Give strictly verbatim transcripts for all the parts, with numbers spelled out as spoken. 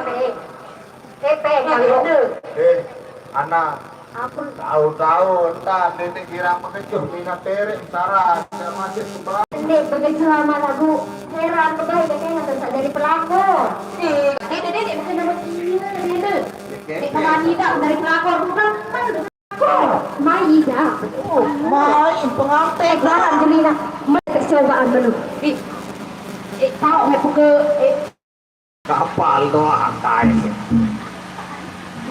Eh, eh, anak. Apa? Tahu-tahu, entah, Dede kira mengejuh, mina terek, saran, dan masih sebab. Ini begitu lama lagu, heran, kebaik, katanya, tak jadi pelakor. Eh, Dede, Dede, bukan nama dia, Dede. Ya, Dek, kemana tidak dari pelakor, bukan, kan pelakor. Mai dah. Oh, mai, pengantin. Eh, garang, Jelina. Mai, percobaan, belum. Eh, eh, tahu, nggak, pukul, eh, Kapal doang kain.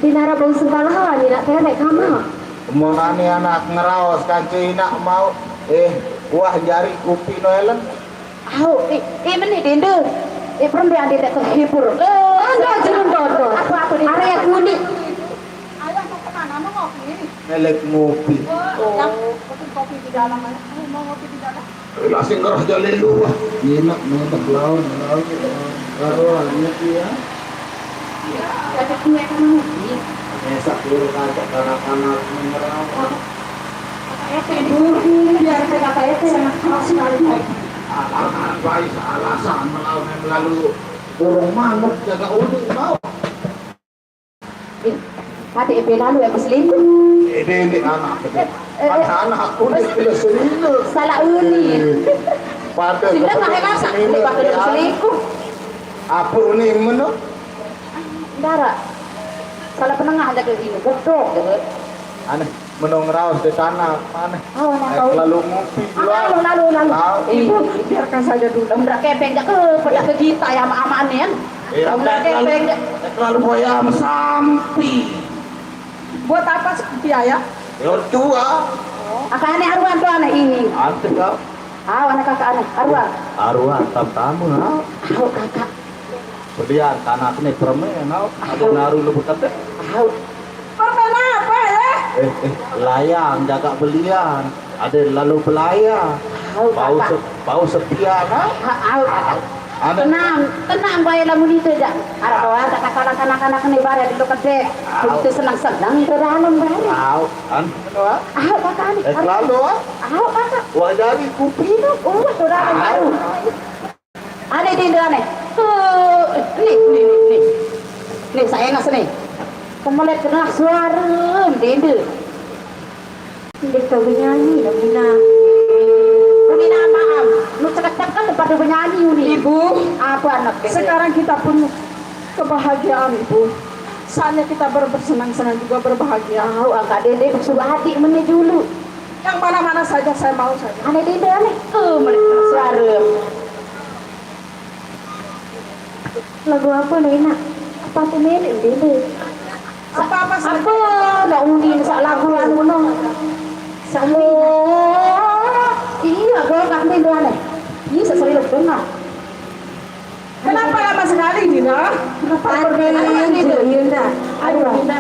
Dinara bau sembalahan, inak terek kama. Monane anak ngeraos kance inak mau, eh, kuah jari kupi no elen. Au, eh, eh, meni dende. Eh, perembe ande tak terhibur. Anda jerung dodol. Apa, apa ni? Area kuning. Ayah mau kemana? Mau ngopi? Melek ngopi. Oh, yang pesen kopi di dalam, ayah. Mau ngopi di dalam? Lah sing ngerah jale luwah. Enak, mantap, lawan, lawan. Karo anak ya. Ada kue kan ngopi. Mesak dulu kacak kanak-kanak ngerah. Apa itu? Biar kata itu yang harus lagi. Alasan, alasan melawan yang lalu. Burung manuk jaga ulu mau. Eh, kate ebe lalu aku selingkuh. Ebe ini anak. Eh, eh, eh. Anak aku dia sudah selingkuh. Salah uni. Eh, pada sila pakai masak, selingkuh, ini pakai dia selingkuh. Apa uni meno? Dara. Salah penengah aja ke ini. Betul. Aneh. Menong raos di tanah, aneh. Oh, anak kau. Lalu ngopi. Ah, lalu, lalu, lalu. Tahu. Ibu, biarkan saja dulu. Udah kepeng dah ke, pada ke kita ya ama-ama ni kan. Iya, udah kepeng dah. Lalu boya sampi. Buat apa sampi, Ayah? Ya tua. Kakak aneh aruan tu aneh ini. Aneh kau. Ah, anak kakak aneh aruan. Aruan tam tamu, ha? Au, kakak. Belian tanah ni permen, au. Ada naruh lebu tete. Au. Permen apa ya? Eh, eh, layang jaga belian. Ada lalu belayang. Au, bau kakak. Se-, bau sepian, au. Ha, au, kakak. Ada. Tenang, tenang bae lamun itu aja. Arep wae tak kalah kanak-kanak ni bare di kedek. Au. Itu senang-senang itu dalam bare. Au, an. Au, kakak ni. Eh, lalu, ah. Au, kakak. Wah, dari kupi tu. Oh, tu dalam baru. Ane dende ane. Tuh, nih, nih, nih, nih. Nih, saya enak nih. Kemelet kena suara, dende. Ndeq tau benyanyi, Bumina. Bumina, maaf. Nu cekep-cekep pade benyanyi, uni. Ibu, apa anak dende? Sekarang kita pun kebahagiaan, Ibu. Saatnya kita ber-, bersenang-senang juga berbahagia. Tahu, angkat dende suruh adik meni dulu. Yang mana-mana saja saya mau saja. Ane dende, ane. Eh, melet suara. Lagu apa, Nena? Apa tu, Nena? Dende. Apa-apa saja. Apa nak uni sak lagu anu no? Sak uni. Iya, gua kat ni dua ni. Ini sak serius dengar. Kenapa lama sekali, Dina? Kenapa? Aduh, Dinda. Aduh, Dinda.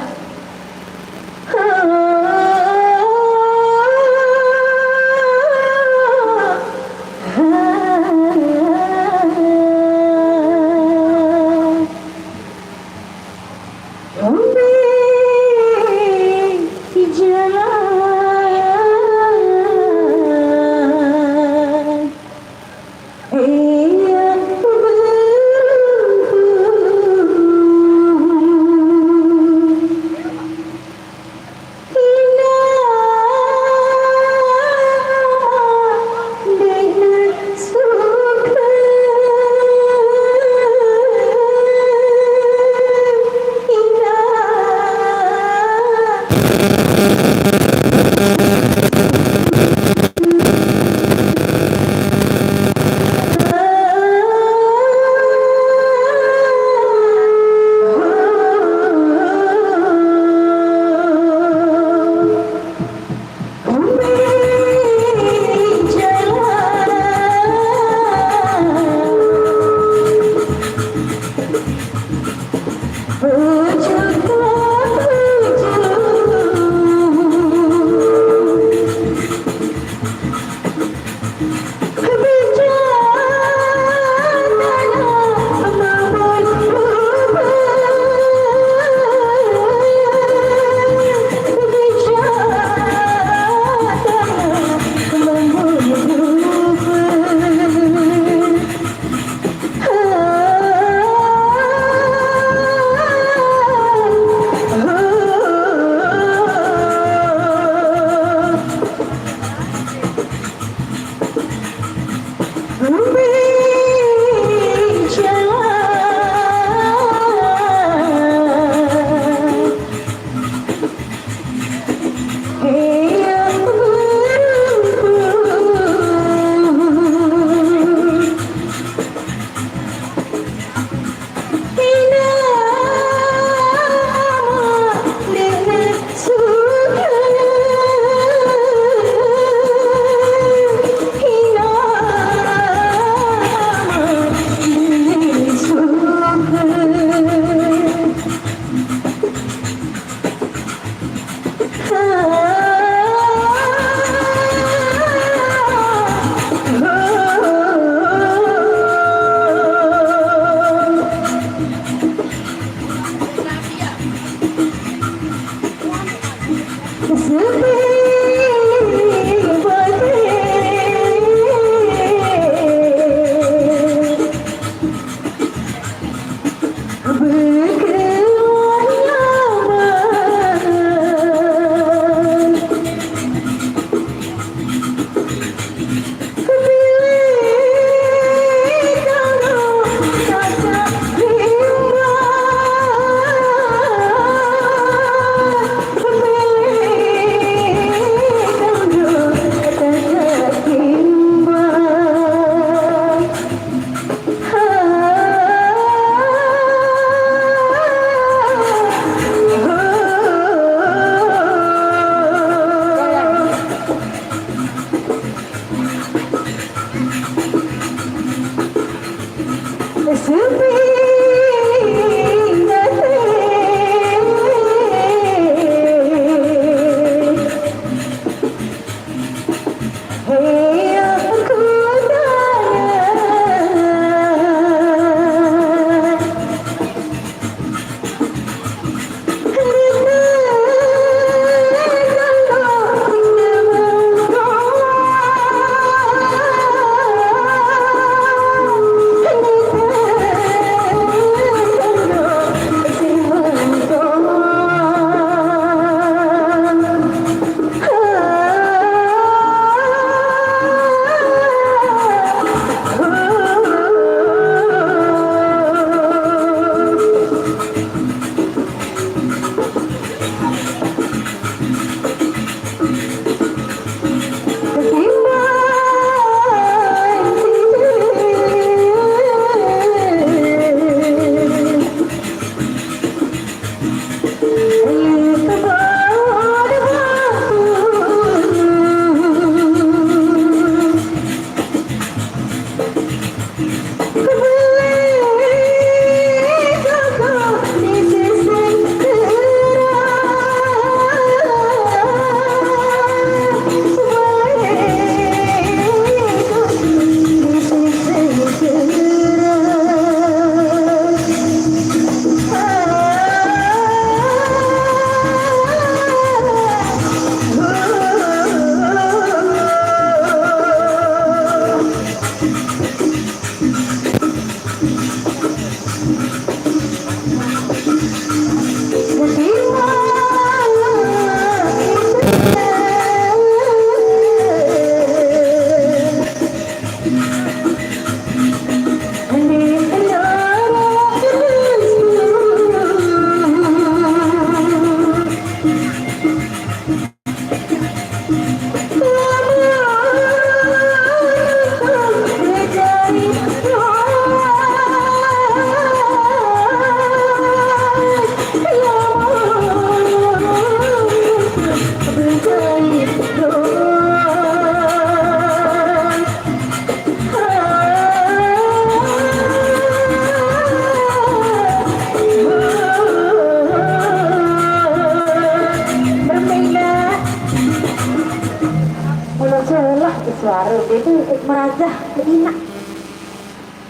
Dah, ke Ina.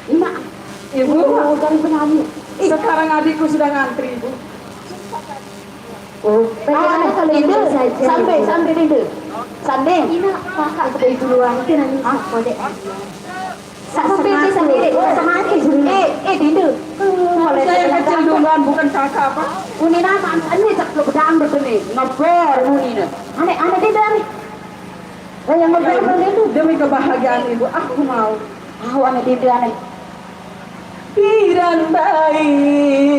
Ina. Ibu, Oh, dari penyanyi. Sekarang adikku sudah ngantri, Ibu. Oh, bagaimana kalau Dinda saja? Sampai, sampai Dinda. Sampai. Ina, kakak sudah duluan. Itu nanti aku dek. Sama pece sendiri, sama aja dulu. Eh, eh, Dinda. Saya kecil duluan, bukan kakak apa? Uni nama, ini cak lo bedang begini. Ngebor, uni. Aneh, aneh Dinda, aneh. Oh, yang ngebor, Dinda. Demi kebahagiaan Ibu, aku mau. Oh, aneh Dinda, aneh. Piran baik.